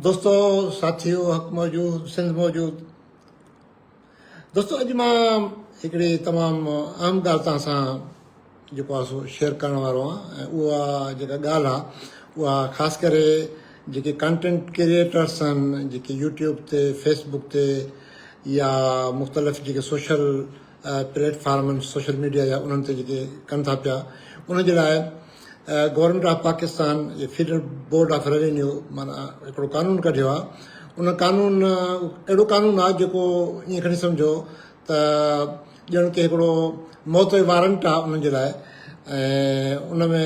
دوستو ساٿيو حق موجود سنڌ موجود دوستو اڄ مان هڪڙي تمام اهم ڳالهه توهان سان جيڪو آهي سو شيئر ڪرڻ وارو آهيان ۽ اها جيڪا ڳالهه آهي اها خاص ڪري جيڪي ڪانٽينٽ ڪريئيٽرس آهن جيڪي يوٽيوب تي فيسبڪ تي يا مختلف جيڪي سوشل پليٽ فارم آهن سوشل ميڊيا جا انهن تي جيڪي ڪن ٿا پيا ان جي لاء گورنمينٽ آف پاڪستان جي فيڊرل بورڊ آف روينيو معنيٰ هڪڙو قانون ڪڍيو آهي ان قانون اهڙو قانون آهي جيڪو ائين کڻي سمجهو ته ڄڻ ڪي هڪڙو موت جو وارنٽ آهي انهن جي لاء ۽ ان ۾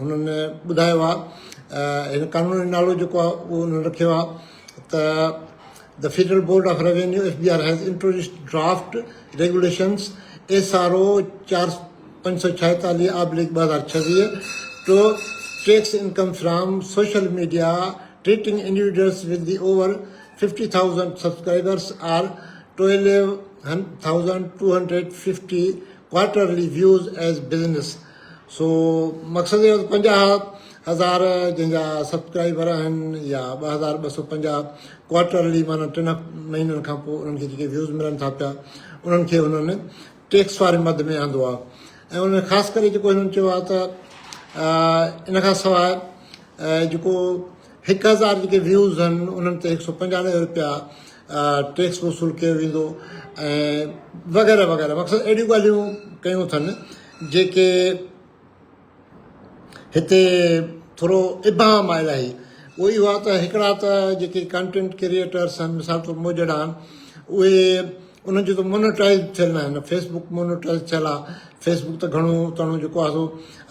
هنن ٻڌايو آهي هن قانون جو نالو جيڪو آهي اهو انهن رکيو آهي ته The Federal Board of Revenue, FBR, has introduced draft regulations S R O چار پنج سؤ ڇائيتاليهه oblique 2026 to tax income from social media treating individuals with the over 50,000 subscribers or 12,250 quarterly views as business سو مقصد اهو ته 50,000 جنهن جا subscriber آهن يا 2,250 ڪوارٽرلي معنيٰ ٽن مهينن کان پوء انهن کي جيڪي ويوز ملن ٿا پيا انهن کي هنن ٽيڪس واري مد ۾ آندو آهي ۽ ان ۾ خاص ڪري جيڪو هنن چيو آهي ته ان کان سواء جيڪو 1000 جيڪي ويوز آهن انهن تي 195 روپيا ٽيڪس وصول ڪيو ويندو ۽ وغيره وغيره مقصد اهڙيون ڳالهيون ڪيون اٿن جيڪي هتي ٿورو ابهام آيل آهي اهو اهو آهي ته هڪڙا ته جيڪي ڪانٽينٽ ڪريئيٽرس آهن مثال طور مون جهڙا آهن اهي انهن جو ته مونيٽائز ٿيل نه آهن فيس بڪ مونيٽائز ٿيل آهي فيس بڪ ته گهڻو تڻو جيڪو آهي سو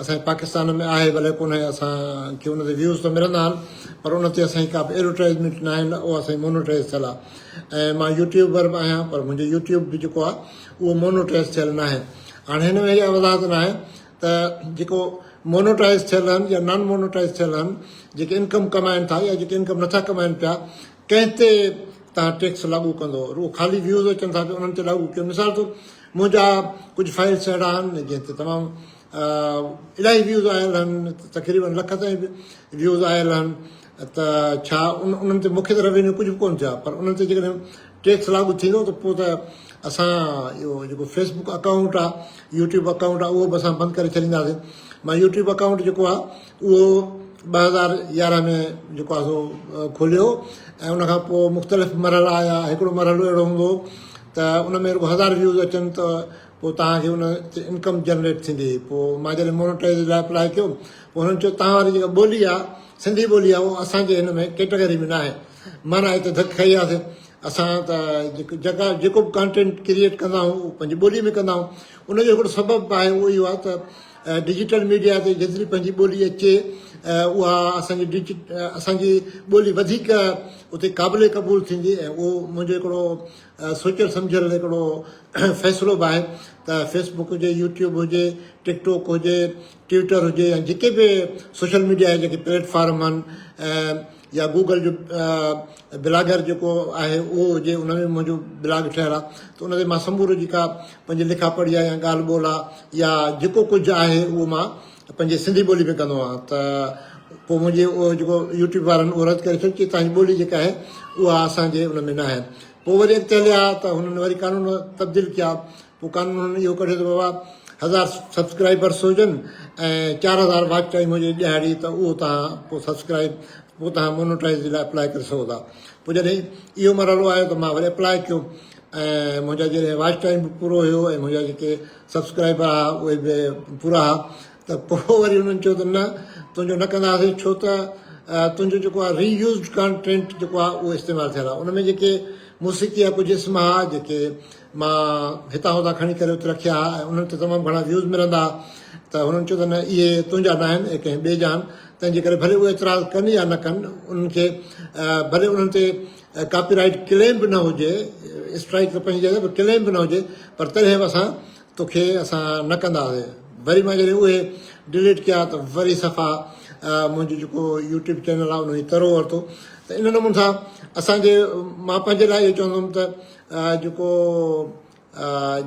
اسانجي پاڪستان ۾ آهي ڀلي ڪونهي اسانکي ان تي ويوز ته ملندا آهن پر ان تي اسانجي ڪا به ايڊورٽائزمينٽ نه آهي اهو اسانجي مونيٽائز ٿيل آهي ۽ مان يوٽيوبر به آهيان پر منهنجو يوٽيوب به جيڪو آهي اهو مونوٽائز ٿيل ناهي. هاڻي هن ۾ اها وضاحت ناهي ته جيڪو مونوٽائز ٿيل آهن يا نان مونوٽائز ٿيل آهن جيڪي انڪم ڪمائن ٿا يا جيڪي انڪم نٿا ڪمائن پيا ڪنهن تي توهان ٽيڪس لاڳو ڪندو رڳو خالي ويوز اچن ٿا پيا انهن تي لاڳو ڪيو مثال طور منهنجا ڪجهه فائلس اهڙا آهن جنهن تي تمام الاهي ويوز آيل آهن تقريبن لک تائين به ويوز آيل آهن ته ڇا انهن تي مونکي ته روينيو ڪجهه به ڪونه ٿيو آهي پر انهن تي جيڪڏهن ٽيڪس لاڳو ٿيندو ته پوء ته اسان اهو جيڪو فيس بڪ اڪائونٽ آ يوٽيوب اڪائونٽ آ اهو به اسان بند ڪري ڇڏينداسين مان يوٽيوب اڪائونٽ جيڪو آ اهو 2011 ۾ جيڪو آ سو کوليو ۽ ان کان پوء مختلف مرحلا آيا هڪڙو مرحلو اهڙو هوندو ته ان ۾ رڳو هزار ويوز اچن ته پوء توهان کي ان تي انڪم جنريٽ ٿيندي پوء مان جڏهن مونيٽائز لاء اپلاء ڪيو پوء هنن چيو توهان واري جيڪا ٻولي آ سنڌي ٻولي آ اهو اسان جي هن ۾ ڪيٽيگري ۾ ناهي معنيٰ هتي ڌڪ کائي وياسين. اسان ته جيڪا جيڪو به ڪانٽينٽ ڪريئيٽ ڪندا آهيون اهو پنهنجي ٻولي ۾ ڪندا آهيون. ان جو هڪڙو سبب به آهي اهو اهو آهي ته ڊجيٽل ميڊيا تي جيتري پنهنجي ٻولي اچي اها اسان جي ڊجي اسان جي ٻولي وڌيڪ اتي قابل قبول ٿيندي ۽ اهو منهنجو هڪڙو سوچيل سمجهيل هڪڙو فيصلو به آهي ته فيس بڪ هجي يوٽيوب هجي ٽڪ ٽاڪ هجي ٽوئٽر هجي يا جيڪي به سوشل ميڊيا جا جيڪي پليٽ فارم آهن يا گوگل جو بلاگر جيڪو آهي اهو هجي ان ۾ منهنجو بلاگ ٺهيل آهي ته ان تي مان سمورو جيڪا پنهنجي لکا پڙهي آهي يا ڳالهه ٻولهه آهي يا جيڪو ڪجهه آهي اهو مان پنهنجي سنڌي ٻولي ۾ ڪندو آهيان ته پوء منهنجي اهو جيڪو يوٽيوب وارن اهو رد ڪري ڇڏيو چي تنهنجي ٻولي جيڪا آهي اها اسانجي ان ۾ نه آهي پوء وري اڳتي هليا ته هنن وري قانون تبديل ڪيا پوء قانون هنن اهو ڪڍيو ته بابا هزار سبسڪرائبرس هجن ۽ 4000 واچ ٽائيم هجي ڏهاڙي ته اهو توهان پوء سبسڪرائب پوء توهان مونوٽائز جي لاء اپلاء ڪري سگهو ٿا پوء جڏهن اهو مرحلو آيو ته مان وري اپلاء ڪيو ۽ منهنجا جڏهن واچ ٽائيم به پورو هيو ۽ منهنجا جيڪي سبسڪرائبر هئا اهي به پورا هئا ته پوء وري انهن چيو ته نه تنهنجو نه ڪنداسين ڇو ته تنهنجو جيڪو آهي ري يوزڊ ڪانٽينٽ جيڪو آهي اهو استعمال ٿيل آهي ان ۾ جيڪي موسيقي جا ڪجهه اسم هئا جيڪي مان هتان هتان کڻي ڪري اتي رکيا ها ۽ انهن تي تمام گهڻا ويوز ملندا ها ته هنن چيو ته نه اهي تنهنجا نه آهن اهي ڪنهن ٻئي جا آهن تنهن جي ڪري ڀلي اهي اعتراض ڪن يا نه ڪن انهن کي ڀلي انهن تي ڪاپي رائيٽ ڪليم به نه هجي اسٽرائيڪ ته پنهنجي جاء تي پر ڪليم به نه هجي پر تڏهن به اسان توکي اسان نه ڪنداسين وري مان جڏهن اهي ڊليٽ ڪيا ته وري صفا منهنجو جيڪو يوٽيوب چينل آهي ان ترو ورتو ته ان نموني سان اسانجي مان پنهنجي لاء اهو چوندم ته جيڪو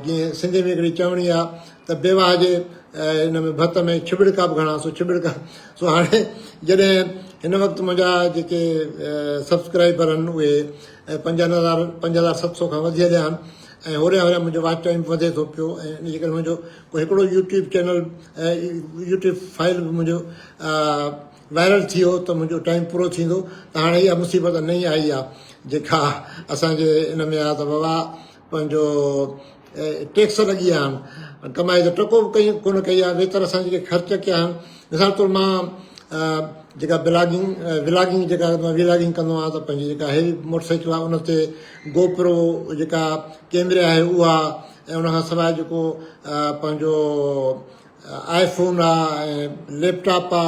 جيئن سنڌي ۾ هڪڙي چوڻي آ ته بيواهه جي ان ۾ ڀت ۾ ڇٻڙڪا به گهڻا سو ڇٻڙڪا سو هاڻي جڏهن هن وقت منهنجا جيڪي سبسڪرائبر آهن اهي 5000، 5700 کان وڌي هليا آهن ۽ هوريان هوريان منهنجو واچ ٽائيم به وڌي ٿو پيو ۽ ان جي ڪري منهنجو ڪو هڪڙو يوٽيوب چينل يوٽيوب فائل به منهنجو وائرل ٿي ويو ته منهنجو ٽائيم پورو ٿيندو ته هاڻي اها مصيبت نئين آئي آهي جيڪا اسان جي ان ۾ آهي ته بابا پنهنجو ٽيڪس لڳي ويا آهن ڪمائي ته ٽڪو به ڪئي ڪونه ڪئي آهي ويتر اسان جيڪي خرچ ڪيا آهن مثال طور مان جيڪا بلاگنگ ولاگنگ جيڪا ولاگنگ ڪندو آهيان ته پنهنجي جيڪا هيوي موٽر سائيڪل آهي ان تي گوپرو جيڪا ڪيمرا آهي اها ۽ ان کان سواء جيڪو پنهنجو آئي فون آ ۽ ليپ ٽاپ آ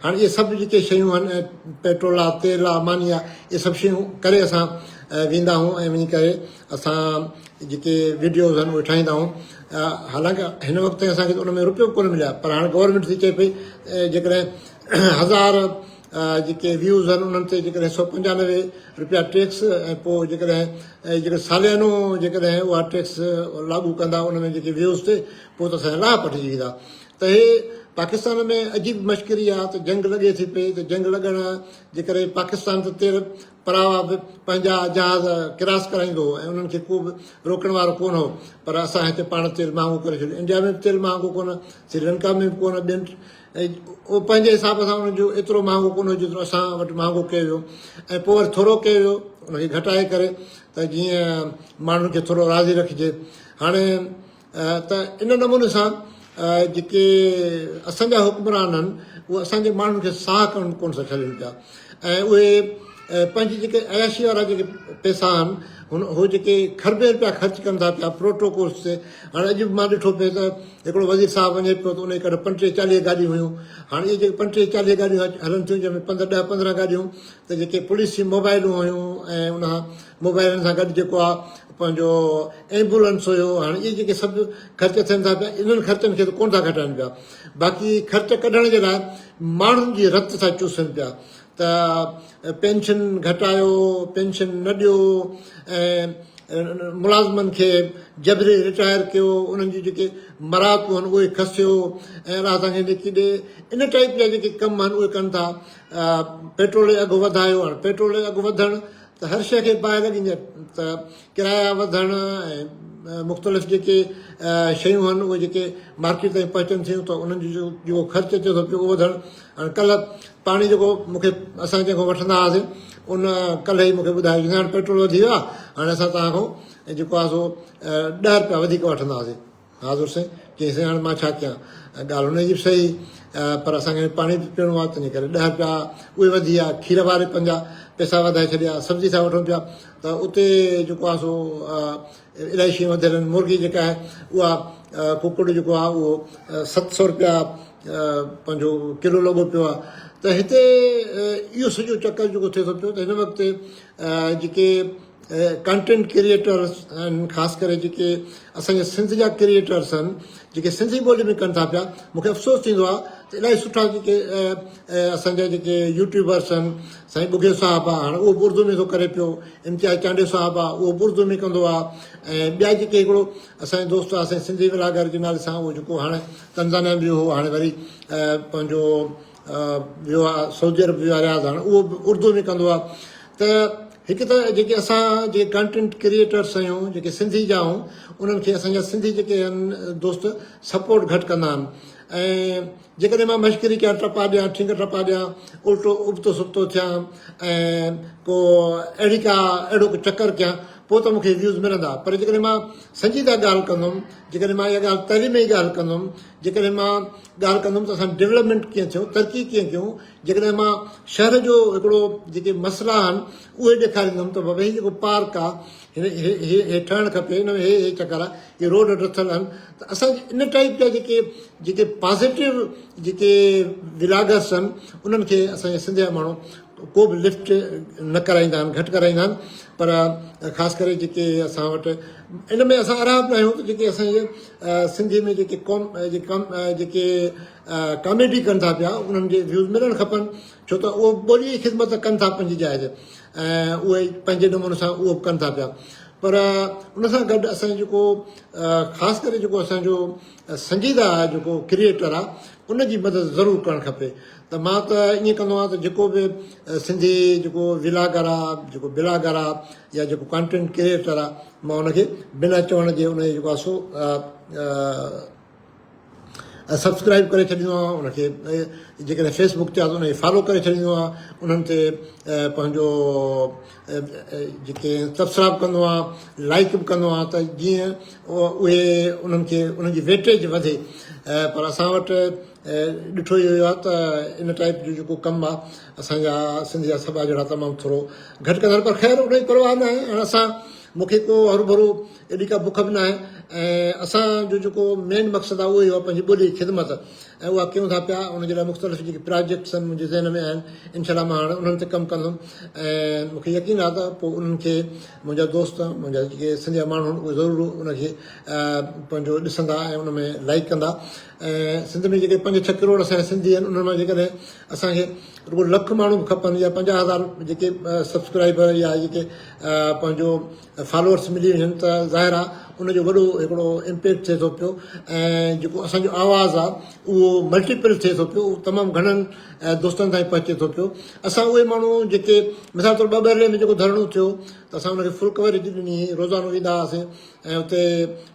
هاڻي اهي سڀ جيڪي شيون آهن ۽ پيٽرول آ تيل آ ماني آ اهي سڀ شيون ڪري اسان ويندا آهيون ۽ وڃي ڪري اسان جيڪي ويڊيوز آهن اهي ٺاهيندا آهيون حالانڪه هن وقت تائين اسانکي ان ۾ روپيو به ڪونه مليا پر هاڻي گورنمينٽ ٿي چئي پئي جيڪڏهن هزار جيڪي ويوز آهن انهن تي جيڪڏهن 195 روپيا ٽيڪس ۽ پوء جيڪڏهن جيڪڏهن ساليانو جيڪڏهن اها ٽيڪس لاڳو ڪندا ان ۾ جيڪي ويوز تي پوء ته اسان جا لاهه پٽجي ويندا ته هي پاڪستان ۾ عجيب مشڪري آ ته جنگ لڳي ٿي پئي ته جنگ لڳڻ جي ڪري پاڪستان ته تيل پراوا به پنهنجا جهاز ڪراس ڪرائيندو هو ۽ انهن کي ڪو به روڪڻ وارو ڪونه هو پر اسان هتي پاڻ تيل مهانگو ڪري ڇڏيو انڊيا ۾ به تيل مهانگو ڪونه سريلنڪا ۾ به ڪونه ٻين اهو پنهنجي حساب سان انهن جو ايترو مهانگو ڪونه هو جيترو اسان وٽ مهانگو ڪيو ويو ۽ پوء وري ٿورو ڪيو ويو ان کي گهٽائي ڪري ته جيئن ماڻهن کي ٿورو راضي رکجي هاڻي ته ان نموني سان جيڪي اسان جا حڪمران آهن اهي اسان جي ماڻهن کي ساهه کڻڻ ڪونه ٿا ڇڏين پيا ۽ اهي پنهنجي جيڪي عياشي وارا جيڪي پئسا آهن هن هو جيڪي کربين روپيا خرچ ڪن ٿا پيا پروٽوڪولس تي. هاڻي اڄ به مان ڏٺو پئي ته هڪڙو وزير صاحب وڃي پيو ته ان جي ڪڍ 35 40 گاڏيون هيون. هاڻي اهي جيڪي 35 40 گاڏيون هلن ٿيون جنهن ۾ 15 10 15 گاڏيون ته جيڪي پوليس جي موبائلون هيون ۽ ان موبائلن سان گڏ جيڪو آهي پنهنجو ايمبولنس هيو. هاڻي اهي جيڪي سڀ خرچ ٿين ٿا پيا انهن خرچن کي ته ڪونه ٿا گهٽائن پيا باقي خرچ ڪڍڻ جي لاء ماڻهن جي رت ٿا چوسن پيا. ته پينشن گهٽايو، پينشن نه ڏيو ۽ ملازمن کي جبري رٽائر ڪيو، انهن جون جيڪي مراعتون آهن اهي کسيو ۽ الله توهان کي نيڪي ڏي. ان ٽائيپ جا جيڪي ڪم آهن اهي ڪن ٿا. پيٽرول جو اگهه وڌايو، هاڻي پيٽرول جو اگهه وڌڻ ته هر شيء کي باهه لڳي وڃي ته ڪرايا وڌڻ ۽ مختلف جيڪي شيون آهن اهي جيڪي مارڪيٽ تائين پهچن ٿيون ته انهن جو جيڪو خرچ اچي ٿو پيو اهو وڌڻ. هاڻي ڪلهه پاڻي جيڪو مون کي اسان جنهن کان وٺندا هئاسين ان ڪلهه ئي مون کي ٻڌايو چيائين هاڻي پيٽرول وڌي ويو آهي هاڻي اسان توهان کان جيڪو آهي سو 10 روپيا وڌيڪ وٺنداسين. حاضر سائين. چيائين سائين هاڻي مان ڇا ڪيان. ڳالهه هن جي به صحيح پر اسان کي پاڻي به پيئڻو آهي تنهنجي ڪري 10 روپيا اهي وڌي ويا کير واري پنهنجا پئسا وڌائي ڇڏيا سبزي ٿا وٺون پيا ته اتي جيڪو آهي سو الاهي شيون وڌيل آهن مرغي جيڪا آهي اها ڪڪڙ جيڪو آهي اهو 700 روپيا پنهنجو ڪلو لڳو پيو آهي ته هتي اهو سڄو چڪر جيڪو ٿئي ٿو پيو ته هن وقت جيڪي ڪنٽينٽ ڪريئيٽرس آهن خاص ڪري جيڪي اسان جي سنڌ جا ڪريئيٽرس آهن جيڪي سنڌي ٻولي ۾ ڪن ٿا پيا مونکي افسوس ٿيندو آهي ته الاهي سٺا جيڪي اسان جا جيڪي يوٽيوبرس آهن سائين ٻگهيو صاحب آهي هاڻي اهو به اردو ۾ ٿو ڪري پيو امتياز چانڊيو صاحب آهي اهو به اردو ۾ ڪندو آهي ۽ ٻيا جيڪي هڪڙو اسان جو دوست آهي سائين سنڌي ولاگر جي نالي سان اهو جيڪو هاڻي تنزانيا ۾ ويو هو هاڻي وري پنهنجو ويو آهي سعودي عرب ويو آهي رياض هاڻي اهو به اردو ۾ ڪندو آهي ته هڪ ته جيڪي اسان جيڪي ڪنٽينٽ ڪريئيٽرس آهيون جيڪي سنڌي جا آهيون انهن کي اسان جا سنڌي جيڪي آهن دوست سپورٽ گهٽ ڪندا آهن ۽ جيڪڏهن مان مشڪري ڪيان ٽپا ڏيان ٺينگ ٽپا ڏيان الٽو ابتو سبتو ٿيان ۽ ڪو اهڙي ڪا اهڙو ڪو چڪر ڪيان پوء ته مون کي ويوز ملندا پر جيڪڏهن مان سنجيده ڳالهه ڪندم جيڪڏهن مان اها ڳالهه تعليمي ڳالهه ڪندم جيڪڏهن مان ڳالهه ڪندم ته اسان ڊولپمينٽ ڪيئن ٿيون ترقي ڪيئن ڪيون جيڪڏهن مان شهر جو هڪڙو جيڪي مسئلا آهن اهي ڏيکاريندم ته بابا هي جيڪو پارڪ آهي هن هي هي هي ٺهڻ کپي هن ۾ هي هي چڪر آهي هي روڊ ڊٿل آهن ته اسان جي ان ٽائيپ جا جيڪي جيڪي پازيٽو جيڪي ولاگرس آهن انهن کي اسان جي سنڌ جا ماڻهو ڪو به لفٽ نه ڪرائيندا آهن گهٽ ڪرائيندا آهن پر خاص ڪري جيڪي اسان وٽ ان ۾ اسان اراهه به آهيون ته جيڪي اسان جي سنڌي ۾ جيڪي قوم جيڪي ڪاميڊي ڪن ٿا پيا انهن کي ويوز ملڻ کپن ڇو ته اهو ٻولي جي خدمت ڪن ٿا پنهنجي جاء تي ۽ اهي پنهنجي نموني سان اهو به ڪن ٿا پيا پر ان سان گڏ اسان جيڪو خاص ڪري جيڪو اسان جو سنجيده جيڪو ڪريئيٽر آهي ان جي مدد ضرور ڪرڻ کپي. ته مان ته ائين ڪندو آهيان ته جيڪو به سنڌي جيڪو ولاگر آ جيڪو بلاگر آ يا جيڪو ڪانٽينٽ ڪريئيٽر آ مان ان کي بنا چوڻ جي ان جي جيڪو آ سو سبسڪرائب ڪري ڇڏيندو آهيان ان کي جيڪڏهن فيس بڪ تي آهي ته ان کي فالو ڪري ڇڏيندو آهيان انهن تي پنهنجو جيڪي تبصرا به ڪندو آهيان لائڪ به ڪندو آهيان ته جيئن اهي انهن کي انهن جي ويٽيج وڌي پر اسان وٽ ڏٺو اهو ويو آهي ته ان ٽائپ جو جيڪو ڪم آهي اسان جا سنڌ جا سڀا جهڙا تمام ٿورو گهٽ ڪندا آهن پر خير ان جي پرواهه نه آهي هاڻي اسان مون کي ڪو هروڀرو ايڏي ڪا بک به ناهي ۽ اسان جو جيڪو مين مقصد آهي اهو اهو آهي پنهنجي ٻولي جي خدمت ۽ اها ڪيون ٿا پيا ان جي لاء مختلف جيڪي پراجيڪٽس آهن منهنجي ذهن ۾ آهن انشاء الله مان هاڻي انهن تي ڪم ڪندم ۽ مون کي يقين آهي ته پوء انهن کي منهنجا دوست منهنجا جيڪي سنڌ جا ماڻهو آهن اهي ضرور ان کي پنهنجو ڏسندا ۽ ان ۾ لائڪ ڪندا ۽ سنڌ ۾ جيڪي پنج ڇهه ڪروڙ اسان جا سنڌي آهن انهن مان جيڪڏهن اسان کي رڳو لک ماڻهو به کپن يا 50 هزار جيڪي سبسڪرائبر يا جيڪي پنهنجو فالوورس ملي وڃن ته ظاهر آ ان جو وڏو هڪڙو امپيڪٽ ٿئي ٿو پيو ۽ جيڪو اسان جو آواز آ اهو ملٽيپل ٿئي ٿو پيو تمام گهڻن دوستن تائين پهچي ٿو پيو اسان اهي ماڻهو جيڪي مثال طور ٻٻرلي ۾ جيڪو ڌرڻو ٿيو ته اسان ان کي فل ڪوريج ڏني روزانو ويندا هئاسين ۽ اتي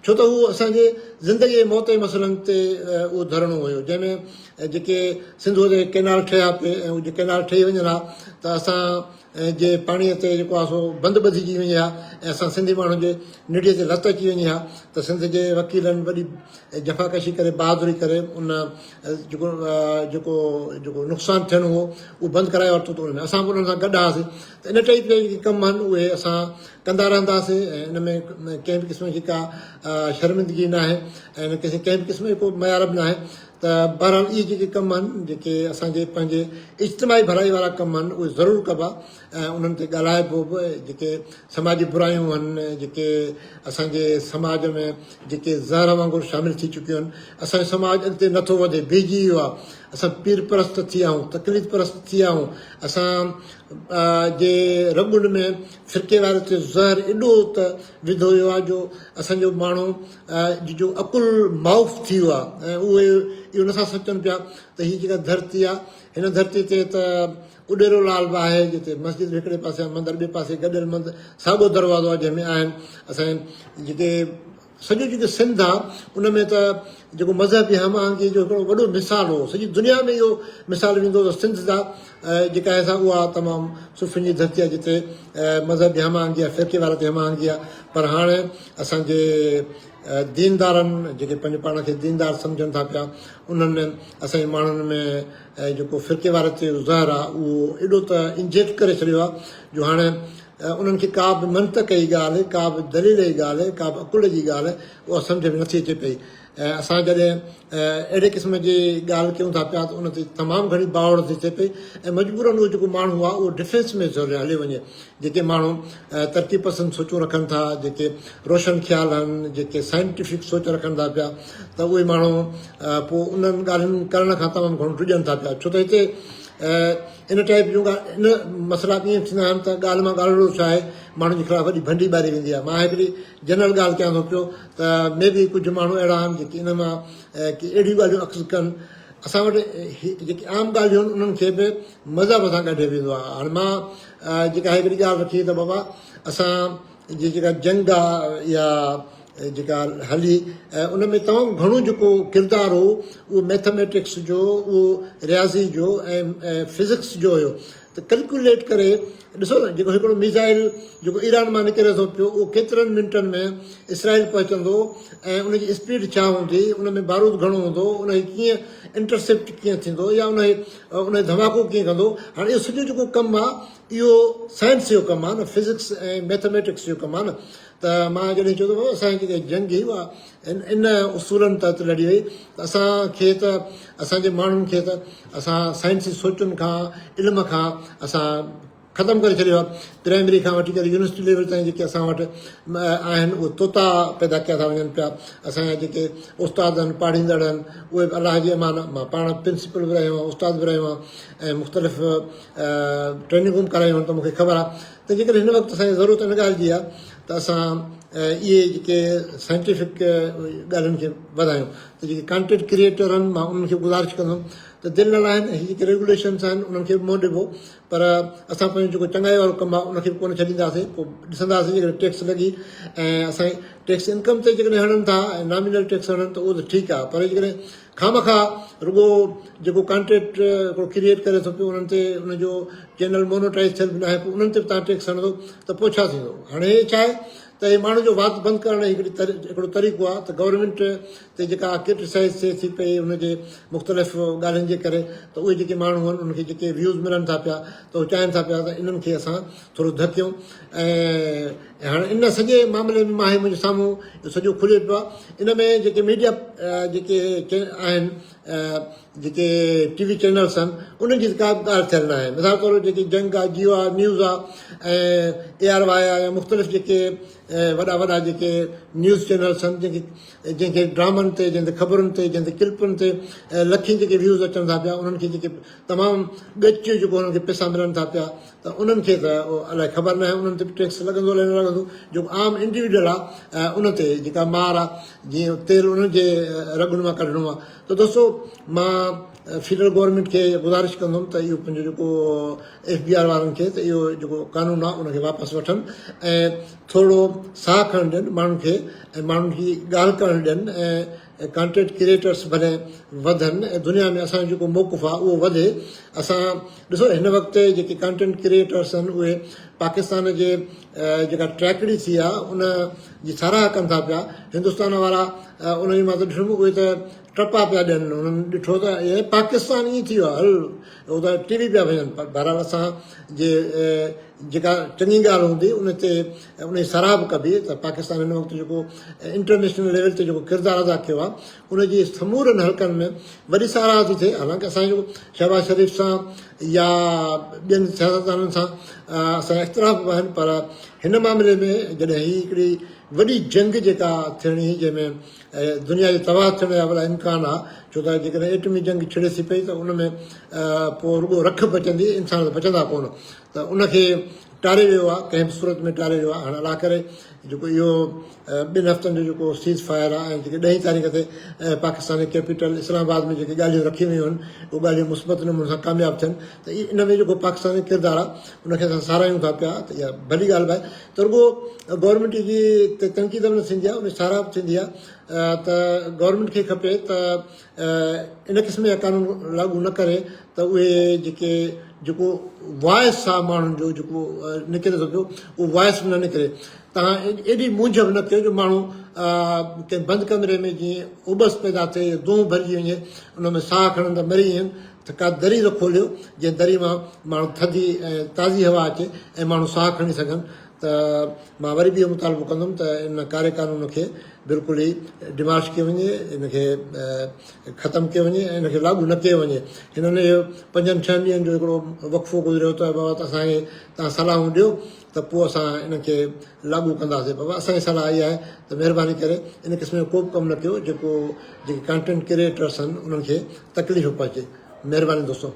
ڇو ته اهو اسان جي زندگي ۽ موت جي مسئلن تي اهو ڌرڻو هيو جنهن ۾ جيڪي سنڌوء تي ڪينال ٺهيا پئي ۽ اهي ڪينال ٺهي وڃن ها ته اسان جي پاڻيء تي جيڪو آهي سو بند ٻڌجي وڃي ها ۽ اسان سنڌي ماڻهن جي نڙيء تي لت اچي وڃي ها ته سنڌ جي وڪيلن وڏي جفاڪشي ڪري بهادري ڪري ان جيڪو جيڪو جيڪو نقصان ٿيڻو هو اهو بند ڪرائي ورتو ته ان ۾ اسان به انهن سان گڏ هئاسين ته ان ٽائيپ جا جيڪي ڪم آهن اهي اسان ڪندا رهنداسين ۽ ان ۾ ڪنهن به قسم جي ڪا شرمندگي ناهي ۽ ان ڪنهن به قسم جو ڪو معيار به ناهي ته بهرحال اهي جيڪي ڪم آهن جيڪي اسان جي پنهنجي اجتماعي ڀلائي وارا ڪم آهن اهي ضرور ڪبا ۽ انهن تي ڳالهائبو به جيڪي سماجي برايون آهن جيڪي اسان جي سماج ۾ جيڪي زهر وانگر شامل ٿي چڪيون آهن اسان جو سماج اڳتي نٿو وڌي بيهجي ويو آهي اسان پير پرست ٿي ويا آهيون تقليد پرست ٿي ويا آهيون اسان جي رڳن ۾ فرقي واري تي زهر ايڏو ته وڌو ويو آهي جو اسان جو ماڻهو جو عقل مائوف ٿي ويو آهي ۽ اهي اهو نٿا سوچن پيا ته هي جيڪا ڌرتي آهي هن ڌرتي تي ته اڏيرو لال به آهي جتي مسجد به هڪڙي پاسي آهي مندر ٻئي پاسي گڏيل مندر ساڳو دروازو آهي جنهن ۾ آهن اسان جيڪي سڄو جيڪو سنڌ آهي ان ۾ ته جيڪو مذهبي هم آهنگي جو هڪڙو وڏو مثال هو سڄي دنيا ۾ اهو مثال ويندو ته سنڌ جا جيڪا آهي سا اها تمام صوفين جي ڌرتي آهي جتي مذهبي هم آهنگي آهي فرقي واري تي هم آهنگي آهي پر هاڻي اسان جي ديندارن جيڪي پنهنجو پاڻ کي ديندار سمجهن ٿا پيا انهن اسان جي ماڻهن ۾ جيڪو فرقي واري تي زهر آهي اهو ايڏو ته انجيڪٽ ڪري ڇڏيو آهي جو هاڻي انهن کي ڪا به منطق جي ڳالهه، ڪا به دليل جي ڳالهه، ڪا به عقل جي ڳالهه اها سمجهه ۾ نٿي اچي پئي ۽ اسان جڏهن اهڙي قسم جي ڳالهه ڪيون ٿا پيا ته ان تي تمام گهڻي باهوڙ ٿي ٿئي پئي ۽ مجبورن اهو جيڪو ماڻهو آهي اهو ڊفينس ۾ ٿو هليو وڃي. جيڪي ماڻهو ترقي پسند سوچون رکن ٿا، جيڪي روشن خيال آهن، جيڪي سائنٽيفڪ سوچ رکن ٿا پيا ته اهي ماڻهو پوء انهن ڳالهين ڪرڻ کان تمام گهڻو ڊڄن ٿا پيا ڇو ته هتي ان ٽائيپ جون ان مسئلا به ائين ٿيندا آهن ته ڳالهه مان ڳالهڙو ڇا آهي ماڻهن جي خلاف وڏي ڀنڊي ٻاري ويندي آهي مان هڪڙي جنرل ڳالهه ڪيان ٿو پيو ته مي بي ڪجهه ماڻهو اهڙا آهن جيڪي ان مان ڪي اهڙيون ڳالهيون اخذ ڪن اسان وٽ جيڪي عام ڳالهيون آهن انهن کي به مذهب سان ڳنڍيو ويندو آهي هاڻي مان جيڪا هڪڙي ڳالهه رکي ته بابا اسان جي جيڪا جنگ آهي اها جيڪا هلي ان ۾ تمام گهڻو جيڪو ڪردار هو اهو ميٿاميٽڪس جو اهو رياضي جو ۽ فزڪس جو هيو ته ڪلڪيوليٽ ڪري ڏسو نه جيڪو هڪڙو ميزائل جيڪو ايران مان نڪري ٿو پيو اهو ڪيترن منٽن ۾ اسرائيل پهچندو ۽ ان جي اسپيڊ ڇا هوندي ان ۾ بارود گهڻو هوندو ان کي ڪيئن انٽرسيپٽ ڪيئن ٿيندو يا ان کي ان کي ڌماڪو ڪيئن ڪندو هاڻي اهو سڄو جيڪو ڪم آهي اهو سائنس جو ڪم آهي نه فزڪس ۽ ميٿاميٽڪس جو ڪم آهي نه ته مان جڏهن چيو ته بابا اسان جي جيڪا جنگ هئي اها ان اصولن تحت لڙي وئي ته اسان کي ته اسان جي ماڻهن کي ته اسان سائنسي سوچن کان علم کان اسان ختم ڪري ڇڏيو آهي پرائمري کان وٺي ڪري يونيورسٽي ليول تائين جيڪي اسان وٽ آهن اهي طوطا پيدا ڪيا ٿا وڃن پيا اسان جا جيڪي استاد آهن پاڙهيندڙ آهن اهي به الله جي امان مان پاڻ پرنسپل به رهيو آهيان استاد به رهيو آهيان ۽ مختلف ٽريننگون به ڪرايون آهن ته مونکي خبر آهي ته جيڪڏهن هن وقت اسان کي ضرورت ان ڳالهه جي آهي ته اسان اهي جيڪي سائنٽيفڪ ڳالهين کي وڌايون ته جيڪي ڪانٽينٽ ڪريئيٽر آهن مان انهن کي گذارش ڪندم ته دل نه لاهين هي جيڪي ريگوليشنس آهن انهن کي به منهن ڏبو پر اسان پنهنجو جيڪو چڱائي وارو ڪم آهي ان کي به ڪونه ڇڏينداسين پوء ڏسنداسين جيڪڏهن ٽيڪس لڳي ۽ اسان ٽيڪس انڪم تي جيڪڏهن هڻن ٿا ۽ نامينل ٽيڪس هڻن ته اهو ته ٺيڪ آهي پر جيڪڏهن خامخواه رڳو جيڪو ڪانٽينٽ هڪڙو ڪريئيٽ ڪري ٿو پيو انهن تي ان جو چينل مونوٽائز ٿيل به ناهي پوء انهن تي به تان ٽيڪس هڻندو ته پوء ڇا ٿيندو هاڻي هي ڇا آهي ته هي ماڻهن جو وات بند ڪرڻ هڪڙي هڪڙو طريقو آهي ته گورنمينٽ تي جيڪا ڪرٽيسائز ٿئي ٿي پئي ان جي مختلف ڳالهين جي ڪري ته اهي جيڪي ماڻهو آهن انهن کي جيڪي ويوز ملن ٿا پيا ته اهي چاهين ٿا پيا ته انهن کي اسان ٿورو ڌڪيون ۽ هاڻي ان سڄي معاملي ۾ مان هي منهنجي سامهون سڄو کلي پيو آهي ان ۾ جيڪي ميڊيا جيڪي آهن جيڪي ٽي وي چينلس آهن انهن جي ڪا به ڳالهه ٿيل ناهي مثال طور جيڪي جنگ آهي جيو آهي نيوز آهي ۽ اي آر وائي آهي يا مختلف جيڪي وڏا وڏا جيڪي نيوز چينلس آهن جنهن کي جنهن کي ڊرامن تي جنهن تي خبرن تي جنهن تي ڪلپن تي لکين جيڪي ويوز اچن ٿا پيا انهن کي جيڪي تمام ڳچ جيڪو انهن کي پئسا ملن ٿا پيا ته انهن کي ته الائي خبر ناهي انهن تي به ٽيڪس لڳندو الائي نه لڳندو جيڪو عام انڊيويجول آهي ان تي جيڪا مار آهي جيئن تيل انهن جي رڳن مان ڪڍڻو آهي ته دوستو مان فيڊرل گورنمينٽ کي گذارش ڪندم ته اهو پنهنجو جيڪو ايف بي آر وارن کي ته اهو جيڪو قانون آهي ان کي واپس وٺن ۽ ٿورو ساهه کڻڻ ڏين ماڻهن کي ۽ ماڻهن کي ڳالهه ڪرڻ ڏين ۽ ڪانٽينٽ ڪريئيٽرس ڀلي وڌن ۽ دنيا ۾ اسان جو جيڪو موقف آهي اهو وڌي اسان ڏسو هن وقت جيڪي ڪانٽينٽ ڪريئيٽرس آهن اهي پاڪستان جي جيڪا ٽريڪڙي ٿي آهي ان جي ساراهه ڪن ٿا پيا هندستان وارا ان جي مان ته ڏٺم اهي ته ٽپا پيا ڏين انهن ڏٺو ته اهي پاڪستان ائين ٿي ويو آهي هل هو ته ٽي وي پيا وڃن پر بهرحال اسان جي جيڪا چڱي ڳالهه هوندي ان تي ان جي ساراهه به ڪبي ته پاڪستان هن وقت جيڪو انٽرنيشنل ليول تي جيڪو ڪردار ادا ڪيو آهي ان جي سمورن حلقن ۾ وڏي ساراهه ٿي ٿئي حالانڪه اسان جو شهباز شريف سان يا ٻين سياستدانن سان اسان جا اختلاف به آهن پر هن معاملي ۾ جڏهن هي هڪڙي وڏي جنگ جيڪا ٿيڻي هئي جنهن ۾ دنيا جي تباهه ٿيڻ جا وڏا امڪان ها ڇو ته جيڪڏهن ايٽمي جنگ ڇڙي ٿي پئي ته ان ۾ پوء رڳو رک بچندي انسان ته بچندا ڪونه ته ان کي ٽاري ويو آهي ڪنهن به صورت ۾ ٽاري ويو آهي هاڻي الله ڪري جيڪو اهو ٻن هفتن جو جيڪو سيز فائر آهي ۽ جيڪي ڏهين تاريخ تي پاڪستان جي ڪيپيٽل اسلام آباد ۾ جيڪي ڳالهيون رکيون ويون آهن اهي ڳالهيون مثبت نموني سان ڪامياب ٿين ته ان ۾ جيڪو پاڪستان جو ڪردار آهي ان کي اسان ساراهيون ٿا پيا ته اها ڀلي ڳالهه به آهي ته رڳو گورنمينٽ جي تي تنقيد به نه ٿيندي آهي ان جي ساراهه به ٿيندي آهي ته گورنمينٽ کي کپي ته ان قسم جا قانون لاڳو نه ڪري ته اهي جيڪي جيڪو وائس آ ماڻهن جو جيڪو نڪري ٿو پيو اهو وائس به نه نڪري تان ايڏي مونجهه به نه ٿئي جو ماڻهو ڪنهن بند ڪمري ۾ جيئن اٻس پيدا ٿئي دونهون ڀرجي وڃي ان ۾ ساهه کڻن ته مري وڃن ته ڪا دري ته کوليو جنهن دري مان ماڻهو ٿڌي ۽ تازي هوا اچي ۽ ماڻهو ساهه کڻي سگهن ته مان وري به اهو مطالبو ڪندم ته ان ڪاري قانون کي بلڪل ئي ڊمارش ڪيو وڃي، ان کي ختم ڪيو وڃي ۽ ان کي لاڳو نه ڪيو وڃي. هنن اهو پنجن ڇهن ڏينهن جو هڪڙو وقفو گذريو ته بابا اسان کي توهان صلاحون ڏيو ته پوء اسان ان کي لاڳو ڪنداسين. بابا اسان جي صلاح اها آهي ته مهرباني ڪري ان قسم جو ڪو به ڪم نه ڪيو جيڪو جيڪي ڪانٽينٽ ڪريئيٽرس آهن انهن کي تڪليف پهچي. مهرباني دوستو.